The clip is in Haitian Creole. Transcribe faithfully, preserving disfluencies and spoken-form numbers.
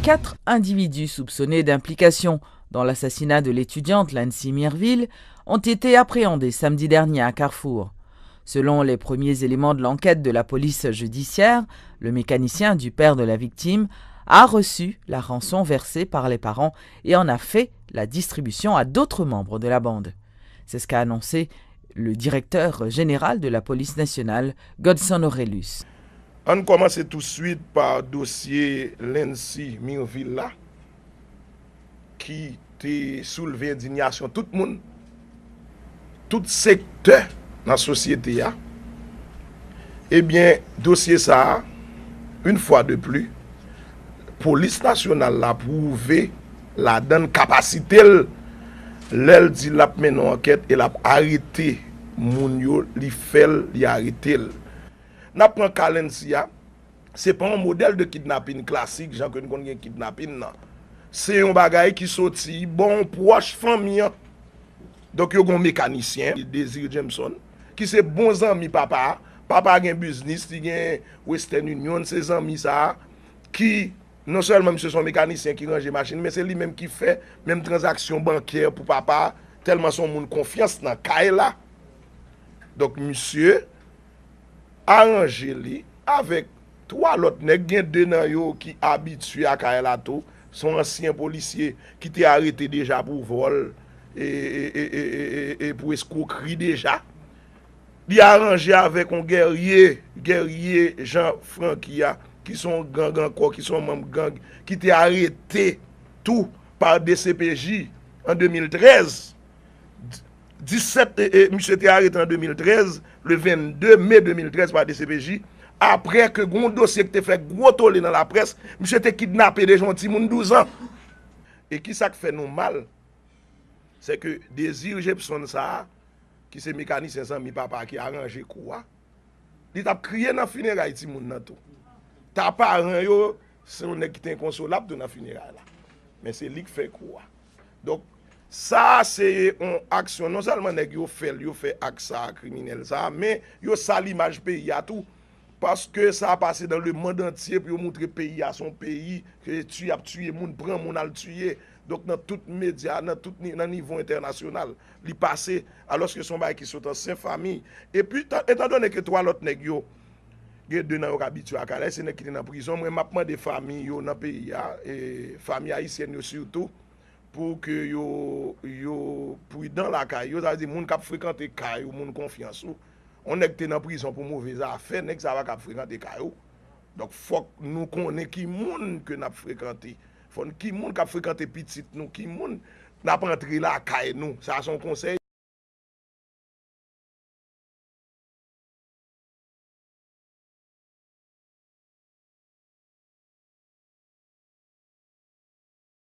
Quatre individus soupçonnés d'implication dans l'assassinat de l'étudiante Lancy Mirville ont été appréhendés samedi dernier à Carrefour. Selon les premiers éléments de l'enquête de la police judiciaire, le mécanicien du père de la victime a reçu la rançon versée par les parents et en a fait la distribution à d'autres membres de la bande. C'est ce qu'a annoncé le directeur général de la police nationale, Godson Orélus. Ann kòmanse touswit pa dosye Lancy Mirville la, ki te soulve endinyasyon tout moun, tout sektè nan sosyete a. Ebyen, dosye sa a, une fois de plus, polis nasyonal la pwouve ladan l kapasite l lè l di l ap mennen yon ankèt e l ap arete moun yo, li fè l, li arete l. N ap pran ka Lancy a, se pa yon modèl de kidnapin klasik, jan ke n konn gen kidnapin nan. Se yon bagay ki soti bò yon pwòch fanmi an. Donk, yo gen yon mekanisyen, Désir Jameson, ki se bon zanmi papa a. Papa a gen biznis, li gen Western Union, se zanmi sa a ki, non sèlman misye se yon mekanisyen ki ranje machin, men se li menm ki fè menm tranzaksyon bankè pou papa a, tèlman se yon moun konfyans nan kay la. Donk, misye aranje li avèk twa lòt nèg. Gen de nan yo ki abitye a kay la tou. Se yon ansyen polisye ki te arete deja pou vòl e, e, e, e, e, e, e pou eskwokri deja. Li aranje avèk yon gèrye, gèrye Jean Francky a, ki se yon gang ankò, ki se yon manm gang, ki te arete tou pa D C P J an de mil trèz. Disèt, e, e, misye te arete an de mil trèz, le vennde me de mil trèz pa D C P J, apre ke gen yon dosye ki te fè gwo tole nan laprès, misye te kidnape deja yon timoun douz an. E kisa k fè nou mal? Se ke Désir Jepson sa a, ki se mekanisyen zanmi papa a ki aranje kou a, li t ap kriye nan fineray timoun nan tou. Ta paran yo, se yon nèg ki te enkonsolab tou nan fineray la. Men se li k fè kou a. Donk, sa a se yon aksyon, non sèlman nèg yo fè l, yo fè ak sa a, kriminèl sa a, men yo sal imaj peyi a tou. Paske sa a pase dans le monde entier pou yo moutre peyi a se yon peyi ke ti ap tiye moun, pran moun al tiye. Donk, nan tout medya, nan tout ni, nan nivo entènasyonal, li pase, alòske se yon bagay ki sot an sen fanmi. Epi, tan, etandone ke twa lòt nèg yo, gen de nan yo k abitye a kay la, se nèg ki te nan prizon, mwen, m ap mande fanmi yo nan peyi a, e fanmi ayisyèn yo sitou, pou ke yo, yo pridan lakay yo, sa vle di moun k ap frekante kay ou, moun konfyans ou. Yon nèg te nan prizon pou move zafè, nèg sa pa ka ap frekante kay ou. Donk, fòk nou konnen ki moun ke n ap frekante. Fò n, ki moun k ap frekante pitit nou, ki moun n ap antre lakay nou. Sa se yon konsèy.